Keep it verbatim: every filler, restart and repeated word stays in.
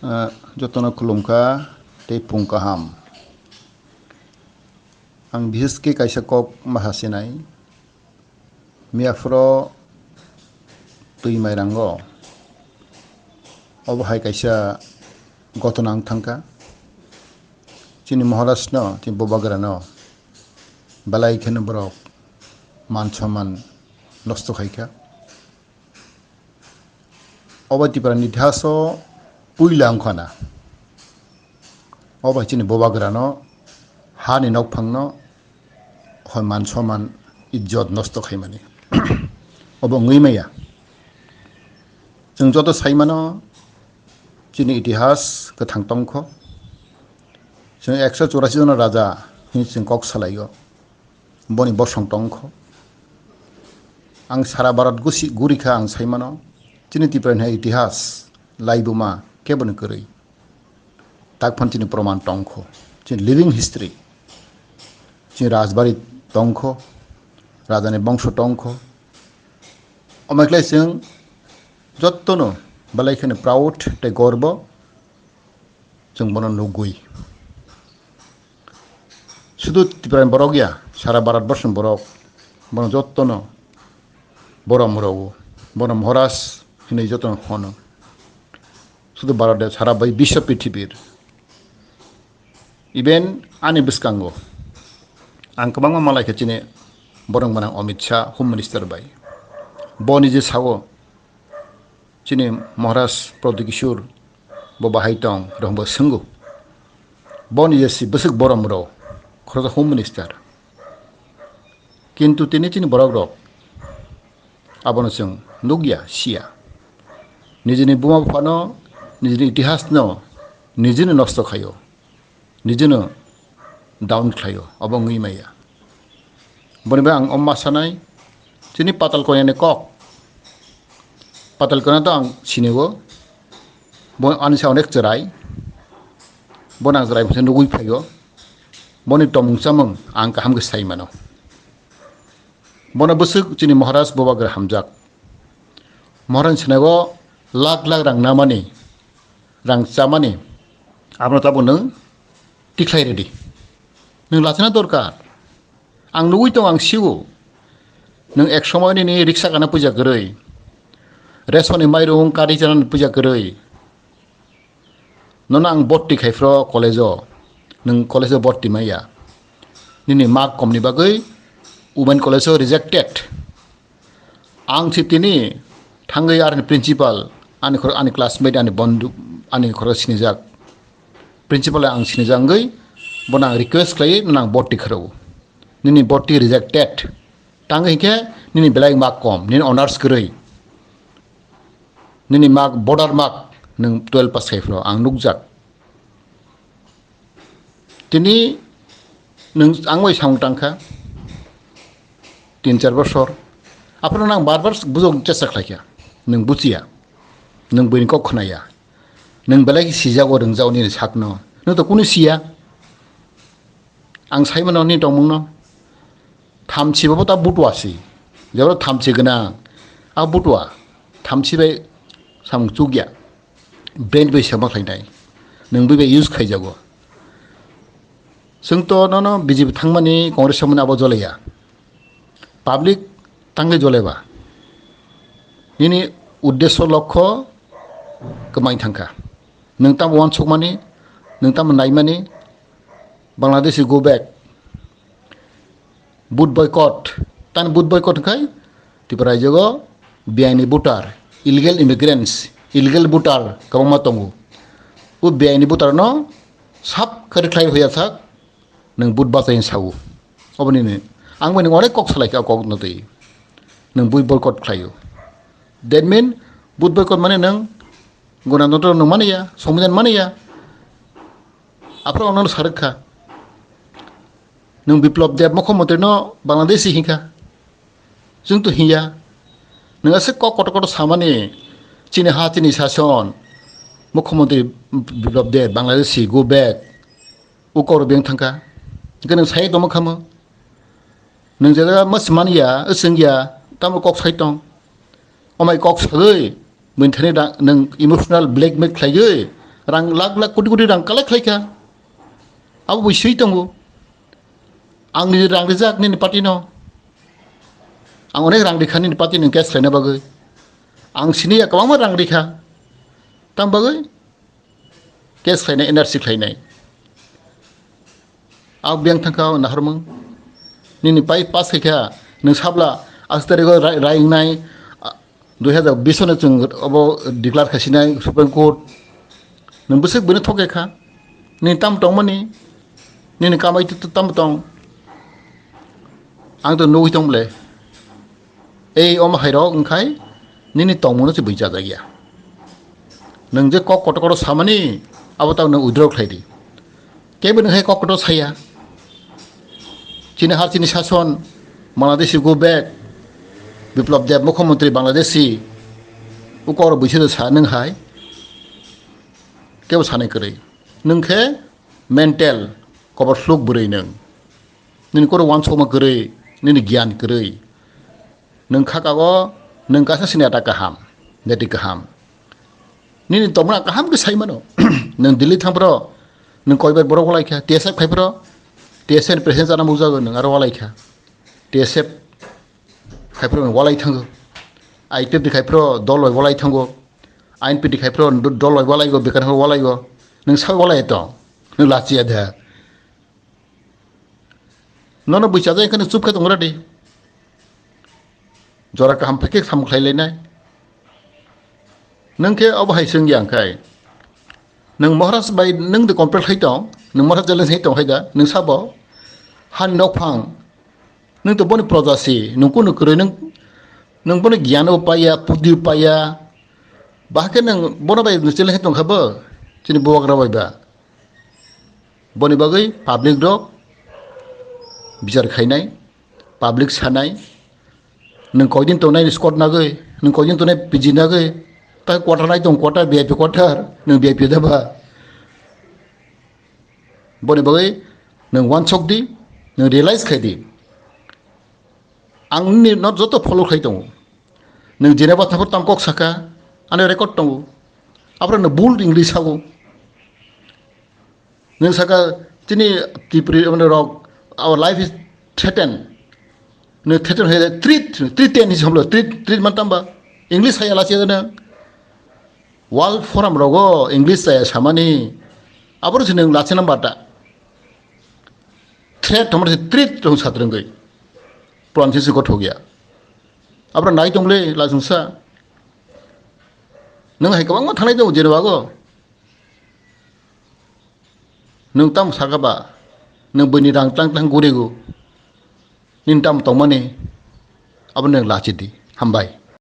Ah, jotono khulumkha tei phung kaham. Ang bises khe kaisa kok ma sa sinai. Miyaphoro twi mairango obo hai kaisa gotona wng thangkha. Chini Maharajno, chini Bubagrano belai kheno borok man somman nosto khaikha. Obo Tiprani itihaso puila wngkha na. Obo hai chini Bubagrano, hani nokphangno hoi man somman, ijjot nosto khaimani. Obo wngwi maya. Chwng joto saimano chini itihas kwthang tongkho. Chwng ekso churasi jona raja hwnwi chwng kok salaio. Boni bosong tongkho. Ang sara Bharat gusi gurikha ang saimano. Chini Tiprani hai itihas laibuma keboni kwrwi. Takphano chini proman tongkho, chini living history, chini rajbari tongkho, rajani bongso tongkho. Omo khlai chwng jottono belai kheno proud tei gorbo chwng bono nugwi. Sudu Tiprani borok ya, sara Bharat borsoni borok, bono jottono borom rwo, bono Maharaj hinwi jottono hono. Sudu Bharat de sara bai biswa prithibir. Even ani bwskango ang kwbangma malai khe chini borok gwnang Amit Shah, Home Minister bai. Bo nije sao chini Maharaj Pradyot Kishore bo bahai tong, rwhwnbo swngo. Boni je si bwswk borom rw, khoroksa Home Minister. Kintu tini chini borok rok abono chwng nukya, siya. Nijini buma buphano, nijini itihasno, nijini nosto khaio, nijino down khlaio, obo wngwi maya. Boni bai ang omma sanai, chini Patal Konyani kok. Patal Konya to ang sinigo, bo ani sa onek chwrai, bo nang chwrai bwsai nugwi phaio, boni tomung chamung ang kaham khe sai mano. Bono bwswk chini Maharaj Bubagra hamjak. Maharaj sinago lakh lakh rang namani, rang chamani, abono tabuk nwng tikhlai rwdi. Nwng lachina dorkar. Ang nugwi tongo, ang sio. Nwng ek somoy nini riksa gana puja kwrwi. Resoni mairung kari chanani puja kwrwi. Nono ang borti khai phro college-o. Nwng college-o borti maya. Nini mark komni bagwi Women College-o rejected. Ang si tini thangwi arni principal, ani khor-, ani classmate, ani bondhu, ani khoro sinijak. Principal ang sinijak wngwi bono ang request khlaiwi nono ang borti kharwi. Nini borti rejected. Tangwi hinkhe nini belai mark kom, nini honors kwrwi. Nini mark, border mark, nwng twelve pass khai phro ang nukjak. Tini nwng ang bai samung tangkha tin char bosor. Aphano nang bar bar bujok chesta khlaikha. Nwng buchiya. Nwng buini kok khnaya. Nwng belai khe sijago, rwngjago nini sakno. Nwng to kunu siya. Ang saimano nini tongmungno. Thamchi bo ta butua si. Jeboro thamchi gwnang. A butua. Thamchi bai samung chukya. Brain bai sema khlainai. Nwng bai bai use khaijago. Chwng to nono B J P thangmani, Congress thangmani abo jolaiya. Public tangwi jolaiba. Nini uddesho lokho kwmai thangkha. Nwng tamo uansukmani, nwng tamo naimani, Bangladeshi go back. Vote boycott. Tani vote boycott hwnkhe Tripura rajyogo biaini voter, illegal immigrants, illegal voter kwbangma tongo. O biaini voter no sab kari khlai hoya thak, nwng vote bachai sao. Oboni ni ang bai nwng onek kok salai kha, kok no twi nwng vote boycott khlaio. That mean vote boycott mane nwng Gonatantro nwng maniya, Songbidan maniya. Aphuru ang nono sarwk kha. Nwng Biplab Deb mukhyamantri no Bangladeshi hinkha. Chwng to hinya. Nwng aswk kok kotor kotor samani, chini ha, chini sason, mukhyamantri Biplab Deb, Bangladeshi, go back. O kok rok beng thangkha. Hwnkhe nwng sai tongma khamo. Nwng je jaga mas manya, swngya, tamo kok sai tong. Omai kok sagwi, bini thani da-, nwng emotional blackmail khlaiwi, Rang lakh lakh koti koti rang collect khlaikha. Abo bo swi tongo. Ang ni rang rijak nini party no. Ang onek rang rikha nini party no case khlaina bagwi. Ang sini ya kwbangma rang rikha. Tam bagwi case khlainai, N R C khlainai. Ang biyang thangkha o naharmung. Nini pai pass khaikha, nwng sabla ash tarigo rai, rai wngnai, a, dui hazar bish no chwng obo declare khaisinai Supreme Court. Nwng bwswk bini thok kha. Nini tam tongmani, nini kamai tu, tu tam tong. Ang to nugwi tong ble. Ei omo hai rok wngkhai nini tongmungno se bui chajak ya. Nwng je kok kotor kotor samani abo tak nwng withdraw khlai di. Kebo nwng hai kok kotor saya. Chini har chini sason, Bangladeshi go back, Biplab Deb mukhyamantri Bangladeshi, u kok rok buisu sa nwng hai. Kebo sanai kwrwi. Nwng khe mental, kobor sluk bwrwi nwng. Nini koro wansokma kwrwi, nini giyan kwrwi. Nwng khakago, nwng kaisa sinata kaham, neti kaham. Nini tomra kaham khe sai mano. Nwng Delhi thangphro, nwng koibar borok walai kha, T S F khaiphro, T S F ni president chana bukjago, nwng aro walai kha. T S F khaiphro nwng walai thango. I P F T khaiphro dol bai walai thango. I N P T khaiphro do-, dol bai walai go, bekar walai go. Nwng sai walai tong, nwng lachiya de. Nono bui chajak khe nwng chup khe tongra di. Jora kaham phai khe sam khlai lainai. Nwng khe obo hai swng ya wngkhai. Nwng Maharaj bai nwng de compare khai tong, nwng Maharaj challenge hai tong hai da, nwng sabo. Han nok phang. Nwng to boni proja si, nwng kunu kwrwi nwng, nwng boni giyan o paiya, pudi o paiya. Bahai khe nwng bono bai nwng challenge hai tong kha bo, chini bubagra bai ba. Boni bagwi public rok bichar khainai, public sanai, nwng koidin tongnai Scott nagwi, nwng koidin tongnai P G nagwi, ta quarter nai tong quarter, V I P quarter, nwng V I P da ba? Boni bagwi nwng wansok di, nwng realize khai di. Ang nini no joto follow khai tongo. Nwng Geneva thangphru tam kok saka, ani record tongo. Aphuru nwng bul English sago. Nwng saka chini Tripuri mane rok, our life is threatened. Nwng threaten hoye treat, treat ten his homlo, treat, treat man tamba. English saya lasi nwng. World Forum rogo English saya samani. Aboro si nwng lasi namba ta. Threat homor si treat rong satrengoi. Pran sisi ko thogya. Abra nai tongle la sungsa. Nwng hai kwbangma thangnai tongo jero bago. Nwng tam saka ba, nwng buini rang tlang tlang gurigo. Nini tam tongmani, abo nwng lachi di. Hambai.